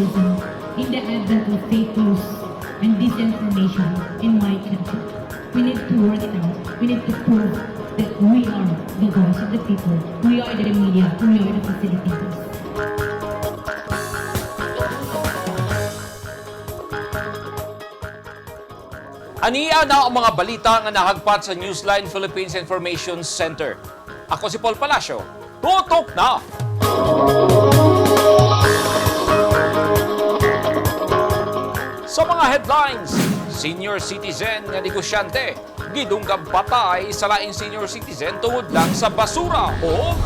journalism in the advent of fake news and disinformation in my country. We need to work it out. We need to prove that we are the voice of the people. We are the media. We are the facilitators. Ania na ang mga balita nga nahagpat sa Newsline Philippines Information Center. Ako si Paul Palacio. Tutok na! Sa mga headlines, senior citizen nga negosyante, gidunggab patay sa laing senior citizen tungod lang sa basura o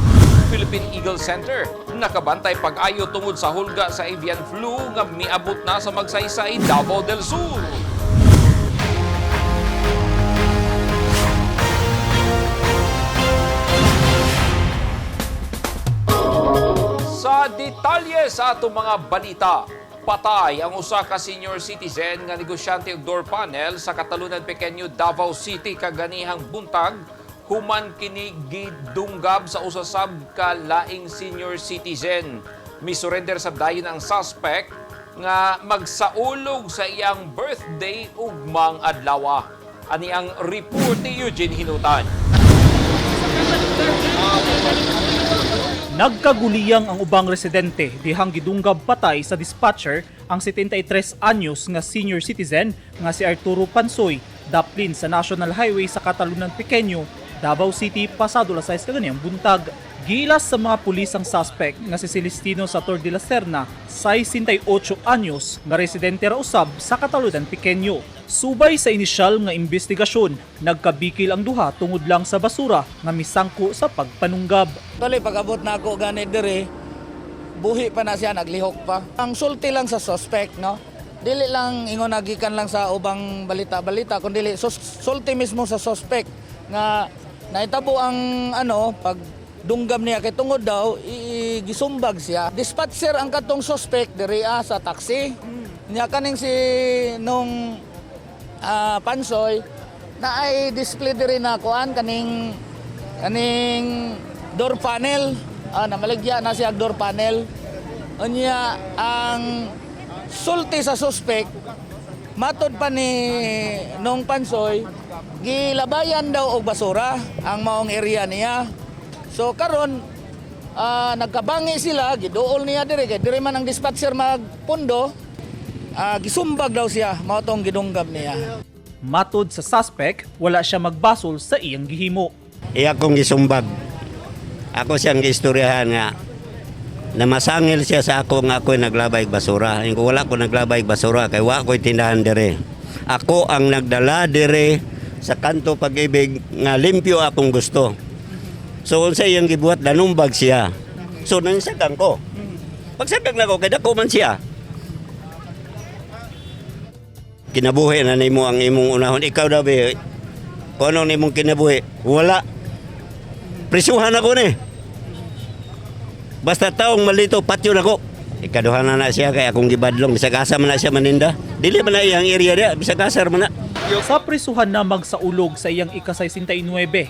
Philippine Eagle Center. Nakabantay pag-ayo tungod sa hulga sa avian flu nga miabot na sa Magsaysay, Davao del Sur. Sa detalye sa atong mga balita, patay ang usa ka senior citizen nga negosyante og door panel sa Catalunan Pequeño, Davao City kaganihang buntag human kini gidunggab sa usa sab ka laing senior citizen. Misurrender sa dayon ang suspect nga magsaulog sa iyang birthday ugmang adlaw. Ani ang report ni Eugene Hinutan. Nagkaguliyang ang ubang residente dihang gidunggab patay sa dispatcher ang 73 anyos nga senior citizen nga si Arturo Pansoy daplin sa National Highway sa Catalunan Pequeño, Davao City pasado las 6 kaganiyang buntag. Gilas sa mga pulis ang suspect nga si Celestino Sator de la Serna, 68 anyos nga residente ra usab sa Catalunan Pequeño. Subay sa inisyal nga investigasyon, nagkabikil ang duha tungod lang sa basura nga misangko sa pagpanunggab. Tuloy, pag-abot na ako gani dire, buhi pa na siya, naglihok pa. Ang sulti lang sa suspect, no? Dili lang ingon nagikan lang sa ubang balita-balita, kundi sulti mismo sa suspect nga naitabo ang ano pag dunggam niya kay tungod daw gisumbag siya. Dispatcher ang katong suspect diri sa taxi. Niya kaning si nung Pansoy na ay display diri na kuan kaning kaning door panel, namaligya na siya og door panel. Unya ang sulti sa suspect matod pa ni nung Pansoy, gilabayan daw og basura ang maong area niya. So karon nagkabangi sila, giduol niya diri kay diri man ang dispatcher magpundo. Gisumbag daw siya, mao tong gidunggab niya. Matod sa suspect, wala siya magbasol sa iyang gihimo. Iya kong gisumbag. Ako siyang giistoryahan nga namasangil siya sa ako nga ako'y naglabay og basura. Yung wala ko naglabay og basura kay wa ko'y tindahan dire. Ako ang nagdala dire sa kanto Pag-ibig nga limpyo akong gusto. So unsa iyang gibuhat, nanumbag siya. So nansagang ko. Pagsagang nako kay dako man siya. Kinabuhi na nimo ang imong unahon. Ikaw daw be, kung ano nimong kinabuhi, wala. Prisuhan ako ni. Basta taong malito, patyon ako. Ikaduha na na siya kay akong gibadlong. Bisag asa man na siya maninda. Dili man na iyang area diya, bisag asa man na. Sa prisuhan na magsaulog sa iyang ika-69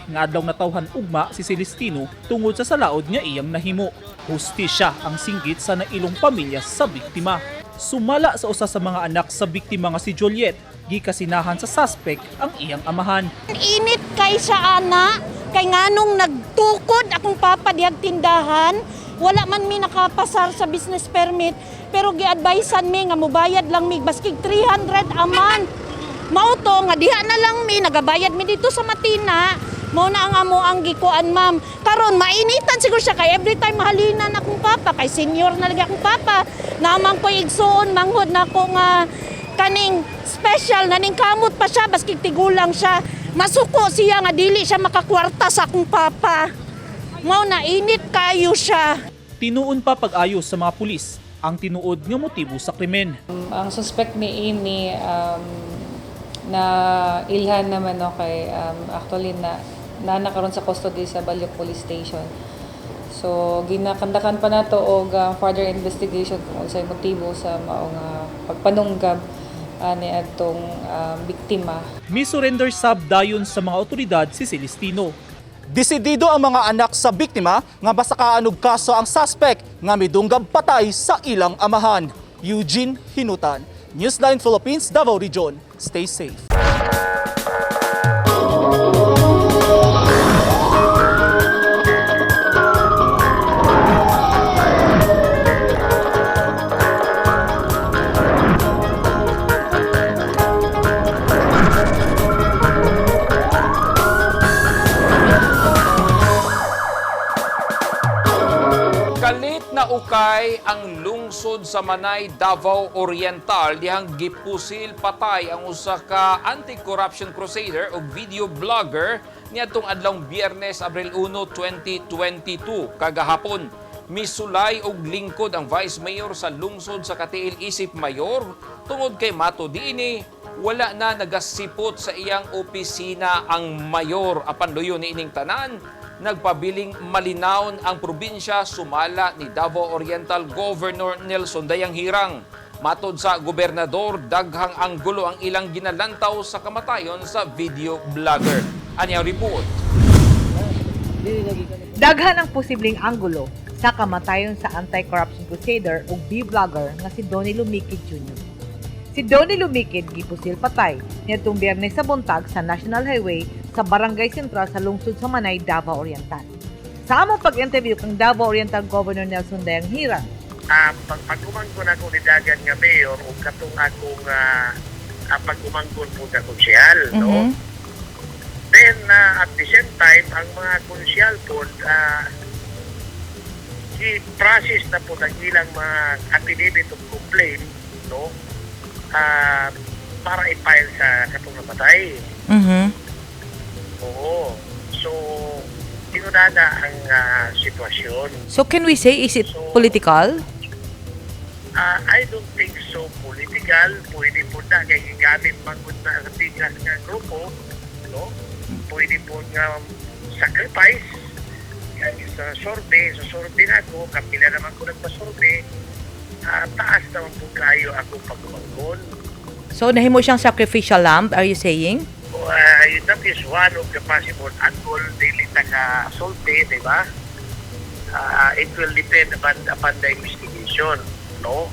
nga adlaw natawhan ugma si Celestino tungod sa salaod nga iyang nahimo. Hustisya ang singgit sa nailong pamilya sa biktima. Sumala sa usa sa mga anak sa biktima nga si Juliet, gikasinahan sa suspect ang iyang amahan. Init kay siya ana, kay nganong nagtukod akong papa dihag tindahan, wala man mi nakapasar sa business permit, pero giadvisean mi nga mubayad lang mi baskig 300 a month. Mao to nga diha na lang mi nagabayad mi dito sa Matina. Mao na ang amo ang gikuan, ma'am. Karon mainitan siguro siya kay every time mahalinan akong papa kay senior na lagi akong papa. Naman ko igsuon manghod nako nga kaning special na ning kamot pa siya baski tigulang siya. Masuko siya nga dili siya makakwarta sa akong papa. Mao na init kayo siya. Tinuon pa pag-ayos sa mga pulis ang tinuod nga motibo sa krimen. Ang suspect ni Amy na ilhan naman, no, kay actually na nakaroon sa custody sa Balyok Police Station. So ginakandakan pa nato og further investigation kung unsay motibo sa maong pagpanunggab ni adtong biktima. Mi-surrender sab dayon sa mga otoridad si Celestino. Desidido ang mga anak sa biktima nga basakaan og kaso ang suspect nga midunggab patay sa ilang amahan. Eugene Hinutan, Newsline Philippines, Davao Region. Stay safe. Kalit na ukay ang lungsod sa Manay, Davao Oriental dihang gipusil patay ang usa ka anti-corruption crusader ug video vlogger niadtong adlawng Biyernes, Abril 1, 2022 kagahapon. Misulay og lingkod ang Vice Mayor sa lungsod sa Katiil isip mayor tungod kay mato diini wala na nagasipot sa iyang opisina ang mayor. Apan luyo niining tanan, nagpabiling malinawon ang probinsya sumala ni Davao Oriental Governor Nelson Dayanghirang. Matod sa gobernador, daghang anggulo ang ilang ginalantaw sa kamatayon sa video vlogger. Anya report. Daghan ang posibleng anggulo sa kamatayon sa anti-corruption crusader ug B-vlogger nga si Donnie Lumikid Jr. Si Donnie Lumikid gipusil patay niadtong Biyernes sa buntag sa National Highway sa Barangay Sentral sa lungsod sa Manay, Davao Oriental. Sa among pag-interview kang Davao Oriental Governor Nelson Dayanghirang, Pag umangkon ako ni dagan nga mayor ug katong akong pag-umangkon po na konsehal, no? Then at the same time ang mga konsehal po i-process na po ang ilang mga affidavit of complaint, no? Para i-file sa katong napatay. Oo. So, tinunana ang sitwasyon. So can we say, is it political? I don't think so political. Pwede po na kay gigamit man gud na sa tigas nga grupo, no? Pwede po nga sacrifice. Kaya sa survey na ako, kapila naman ko nagpa-survey, taas naman po kayo ako pag-umangkon. So nahimo siyang sacrificial lamb, are you saying? That is one of the possible angle, dili ta ka sulti, di ba? It will depend upon the investigation, no?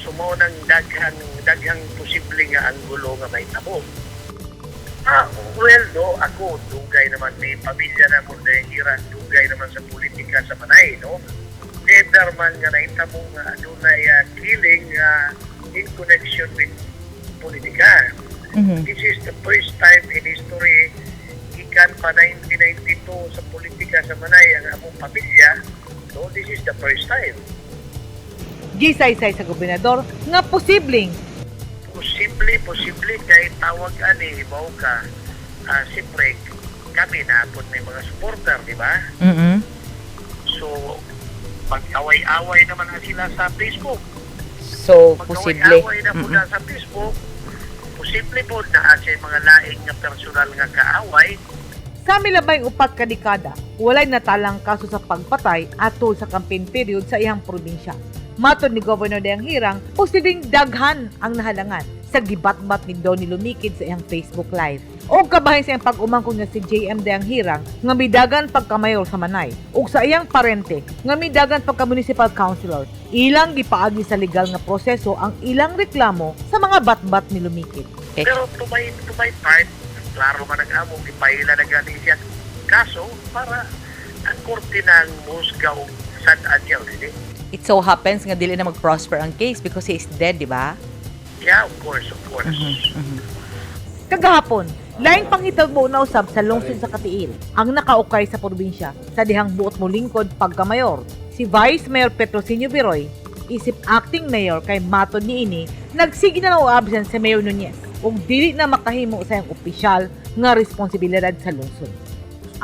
Sumo ng daghang daghang posible nga anggulo nga mahitabo. Well, no, ako dugay naman may pamilya na mo dahil dugay naman sa politika sa Manay, no? Never man nga nahitabo nga adunay killing in connection with politika. This is the first time in history gikan pa 1992 sa politika sa Manay ang among pamilya. No, this is the first time. Gisaysay sa gobernador nga posibleng Posible, posible kay tawag ani ibaw ka. Siyempre, kami na po may mga supporter, di ba? So, pag-away-away naman na sila sa Facebook. So Pag-away-away na po na sa Facebook, posible po na sa mga laing nga personal nga kaaway. Sa milabay 4 ka dekada, walay natalang kaso sa pagpatay atol sa campaign period sa iyang probinsya. Matod ni Governor Dayanghirang, posibleng daghan ang nahalangan sa gibatbat ni Donnie Lumikid sa iyang Facebook Live. O kabahin sa iyang pag-umangkon nga si JM Dayanghirang nga midagan pagkamayor sa Manay ug sa iyang parente nga midagan pagka municipal councilor. Ilang gipaagi sa legal nga proseso ang ilang reklamo sa mga batbat ni Lumikid. Pero to my part, klaro man ang among ipaila na gani siya kaso para ang korte ng musga o sad siya dili. It so happens nga dili na mag-prosper ang case because he is dead, di ba? Yeah, of course, of course. Kagahapon, laing panghitabo na usab sa lungsod sa Katiil ang nakaukay sa probinsya sa dihang buot mo lingkod pagkamayor. Si Vice Mayor Petrocinio Biroy, isip acting mayor kay matod niini, nagsige na lang og absent si Mayor Nunez ug dili na makahimo sa iyang opisyal nga responsibilidad sa lungsod.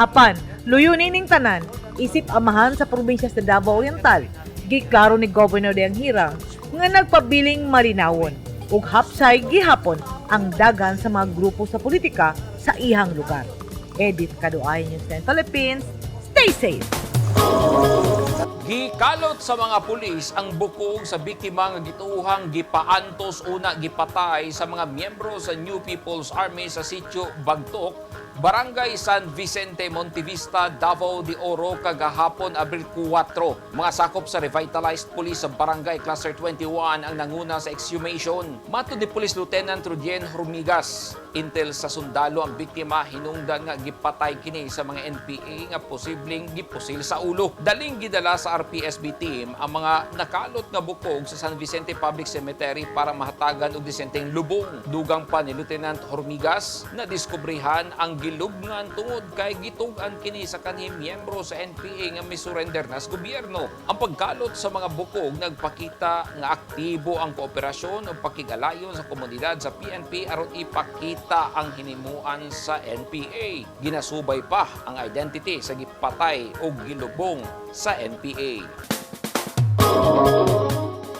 Apan, luyo nining tanan, isip amahan sa probinsya sa Davao Oriental, giklaro ni Governor Dayanghirang nga nagpabiling malinawon ug hapsay gihapon ang dagan sa mga grupo sa politika sa ihang lugar. Edith Kaduay, News 10 Philippines. Stay safe! Gikalot sa mga pulis ang bukog sa biktima nga gituohang gipaantos una gipatay sa mga miyembro sa New People's Army sa sitio Bagtok, Barangay San Vicente, Montevista, Davao de Oro kagahapon, Abril 4. Mga sakop sa Revitalized Police sa Barangay Cluster 21 ang nanguna sa exhumation. Matod ni Police Lieutenant Rudien Hormigas, intel sa sundalo ang biktima hinungdan nga gipatay kini sa mga NPA nga posibleng gipusil sa ulo. Daling gidala sa RPSB team ang mga nakalot nga bukog sa San Vicente Public Cemetery para mahatagan og disenteng lubong. Dugang pa ni Lieutenant Hormigas, na diskubrihan ang gilubngan tungod kay gitug-an kini sa kanhing miyembro sa NPA nga misurrender na sa gobyerno. Ang pagkalot sa mga bukog nagpakita nga aktibo ang kooperasyon o pakigalayon sa komunidad sa PNP aron ipakita ang hinimuan sa NPA. Ginasubay pa ang identity sa gipatay o gilubong sa NPA.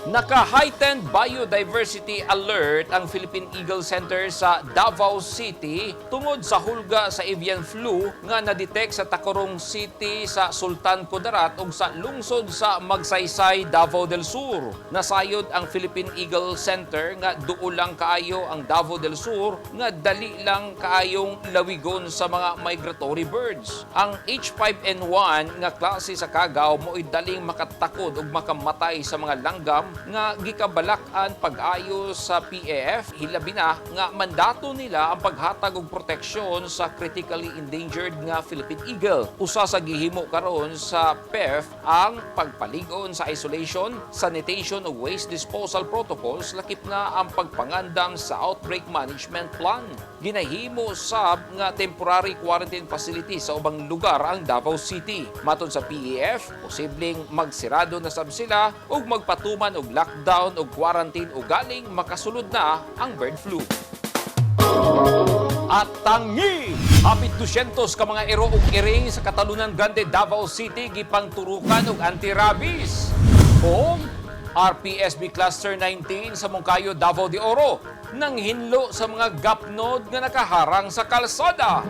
Naka-heightened biodiversity alert ang Philippine Eagle Center sa Davao City tungod sa hulga sa avian flu nga nadetect sa Tacurong City sa Sultan Kudarat ug sa lungsod sa Magsaysay, Davao del Sur. Nasayod ang Philippine Eagle Center nga duol lang kaayo ang Davao del Sur nga dali lang kaayong lawigon sa mga migratory birds. Ang H5N1 nga klase sa kagaw mo'y daling makatakod ug makamatay sa mga langgam nga gikabalak-an pag-ayo sa PEF, hilabi na nga mandato nila ang paghatag og proteksyon sa critically endangered nga Philippine Eagle. Usa sa gihimo karon sa PEF ang pagpalig-on sa isolation, sanitation ug waste disposal protocols, lakip na ang pagpangandam sa outbreak management plan. Ginahimo sab nga temporary quarantine facility sa ubang lugar ang Davao City. Matod sa PEF, posibleng magsirado na sab sila ug magpatuman og lockdown ug quarantine ugaling makasulod na ang bird flu. At tangi! Hapit 200 ka mga ero ug iring sa Catalunan Grande, Davao City gipangturukan og anti-rabies. Ug RPSB Cluster 19 sa Monkayo, Davao de Oro nang hinlo sa mga gapnod nga nakaharang sa kalsada.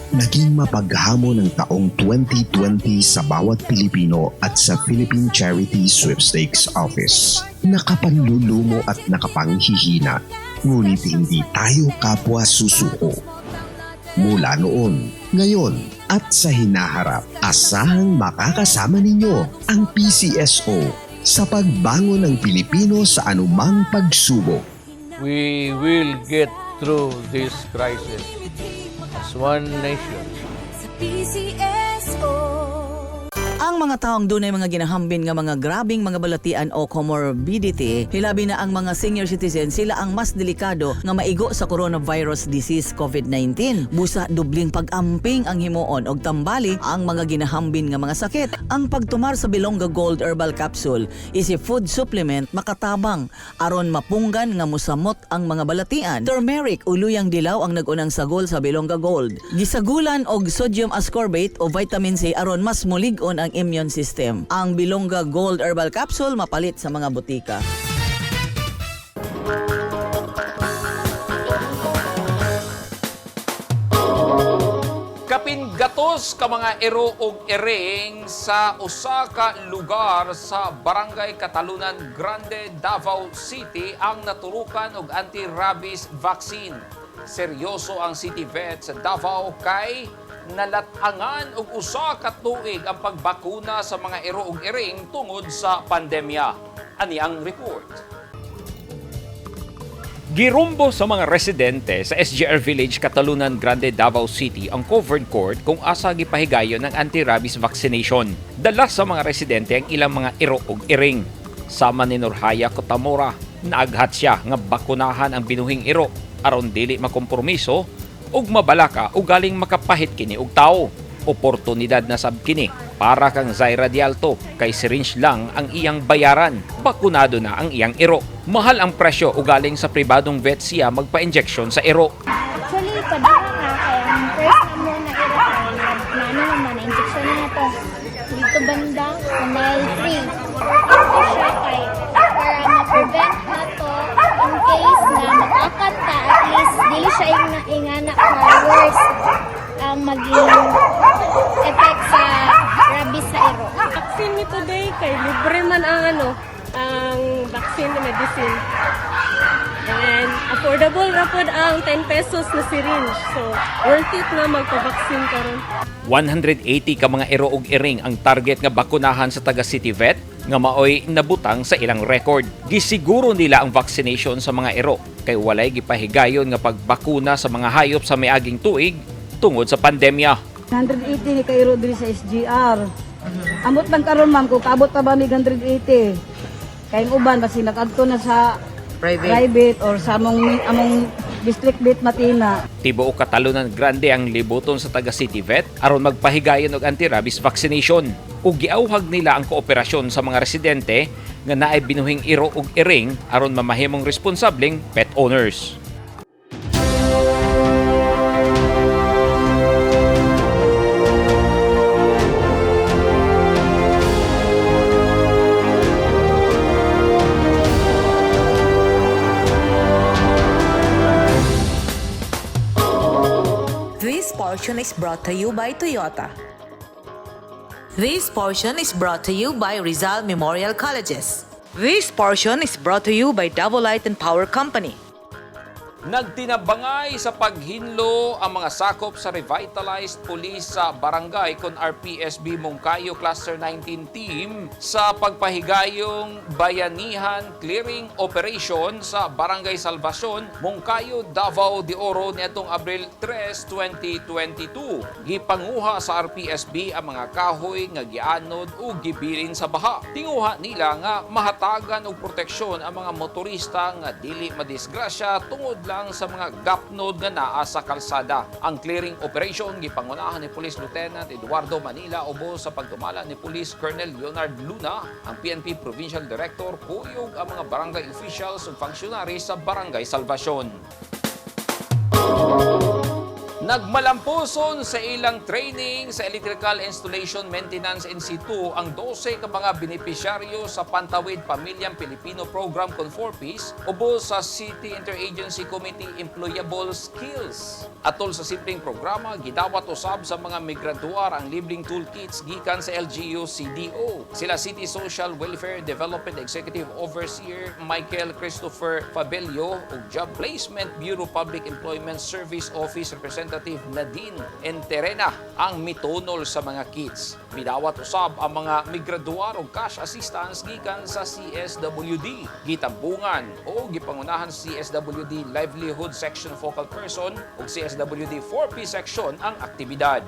Naging mapaghamon ang taong 2020 sa bawat Pilipino at sa Philippine Charity Sweepstakes Office. Nakapanlulumo at nakapanghihina, ngunit hindi tayo kapwa susuko. Mula noon, ngayon at sa hinaharap, asahang makakasama ninyo ang PCSO sa pagbangon ng Pilipino sa anumang pagsubok. We will get through this crisis as one nation. PCSO. Ang mga taong dunay mga ginahambin nga mga grabing mga balatian o comorbidity, hilabi na ang mga senior citizen, sila ang mas delikado nga maigo sa coronavirus disease COVID-19. Busa dubling pag-amping ang himuon og tambali ang mga ginahambin nga mga sakit. Ang pagtumar sa Bilongga Gold Herbal Capsule is a food supplement makatabang aron mapunggan nga musamot ang mga balatian. Turmeric o luyang dilaw ang nagunang sagol sa Bilongga Gold. Gisagulan og sodium ascorbate o vitamin C aron mas mulig-on ang immune system. Ang Bilongga Gold Herbal Capsule mapalit sa mga botika. Kapin 8 ka mga ero og iring sa usa ka lugar sa Barangay Catalunan Grande, Davao City ang naturukan og anti-rabies vaccine. Seryoso ang City Vet sa Davao kay nalatangan og 1 ka tuig ang pagbakuna sa mga ero og iring tungod sa pandemya. Ani ang report. Girumbo sa mga residente sa SGR Village, Catalunan Grande, Davao City ang covered court kung asa gipahigayon ng anti-rabies vaccination. Dala sa mga residente ang ilang mga ero og iring. Sama ni Nurhaya Kotamora, naaghat siya nga bakunahan ang binuhing ero aron dili makompromiso ug mabalaka o galing makapahit kini og tao. Oportunidad na sab kini para kang Zaira Dialto kay syringe lang ang iyang bayaran. Bakunado na ang iyang ero. Mahal ang presyo o galing sa pribadong vet siya magpa-injection sa ero. Actually, padala nga kay ang first na mo na iro kay na ano naman, na injection na to. Dito banda, Canal 3. Ito siya kay para ma-prevent na to in case na makakanta, at least dili siya yung ingana ka worse ang maging effect sa rabies sa iro. Vaccine ni today kay libre man ang ano, ang vaccine na medicine. And affordable ra pod ang 10 pesos na syringe. So worth it na magpa-vaccine karon. 180 ka mga ero og iring ang target nga bakunahan sa taga City Vet nga maoy nabutang sa ilang record. Gisiguro nila ang vaccination sa mga ero kay walay gipahigayon nga pagbakuna sa mga hayop sa miaging tuig tungod sa pandemya. 180 ni kairo diri sa SGR. Amot lang karon, ma'am, kung kaabot pa ba mig 180. Kay ang uban basi nag-adto na sa private, private or sa among district vet Matina. Tibuok Katalunan Grande ang libuton sa taga City Vet aron magpahigayon og anti-rabies vaccination. Ug giawhag nila ang kooperasyon sa mga residente nga naay binuhing iro ug iring aron mamahimong responsableng pet owners. This portion is brought to you by Toyota. This portion is brought to you by Rizal Memorial Colleges. This portion is brought to you by Double Light and Power Company. Nagtinabangay sa paghinlo ang mga sakop sa Revitalized Police sa Barangay kon RPSB Moncayo Cluster 19 Team sa pagpahigayong Bayanihan Clearing Operation sa Barangay Salvacion, Moncayo, Davao de Oro niadtong Abril 3, 2022. Gipanguha sa RPSB ang mga kahoy nga gianod o gibilin sa baha. Tinguha nila nga mahatagan og proteksyon ang mga motorista nga dili madisgrasya tungod lang sa mga gapnod nga naa sa kalsada. Ang clearing operation gipangunahan ni Police Lieutenant Eduardo Manila ubos sa pagdumala ni Police Colonel Leonard Luna, ang PNP Provincial Director, kuyog ang mga barangay officials ug functionaries sa Barangay Salvacion. Nagmalampuson sa ilang training sa Electrical Installation Maintenance in situ ang 12 ka mga benepisyaryo sa Pantawid Pamilyang Pilipino Program kon 4Ps ubos sa City Interagency Committee Employable Skills. Atol sa simpleng programa, gidawat usab sa mga migraduar ang libreng toolkits gikan sa LGU CDO. Sila City Social Welfare Development Executive Overseer Michael Christopher Fabelio ug Job Placement Bureau Public Employment Service Office Representative Nadine Enterena ang mitunol sa mga kits. Midawat usab ang mga migraduar og cash assistance gikan sa CSWD. Gitambungan o gipangunahan CSWD Livelihood Section Focal Person ug CSWD 4P Section ang aktibidad.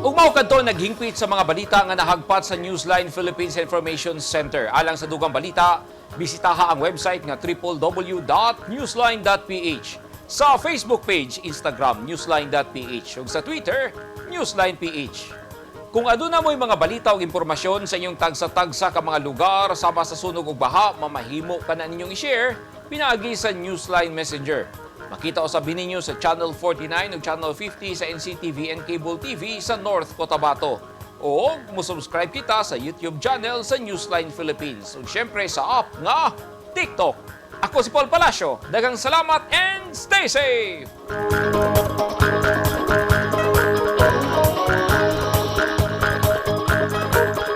Ug mao kadto naghingpit sa mga balita nga nahagpat sa Newsline Philippines Information Center. Alang sa dugang balita, bisitaha ang website nga www.newsline.ph. Sa Facebook page, Instagram, newsline.ph ug sa Twitter, newsline.ph. Kung aduna mo'y mga balita o impormasyon sa inyong tagsa-tagsa ka mga lugar sama sa sunog ug baha, mamahimo ka na ninyong i-share pinaagi sa Newsline Messenger. Makita usab ninyo sa Channel 49 ug Channel 50 sa NCTV and Cable TV sa North Cotabato. O mo-subscribe kita sa YouTube channel sa Newsline Philippines. Ug syempre sa app nga TikTok. Ako si Paul Palacio. Daghang salamat and stay safe!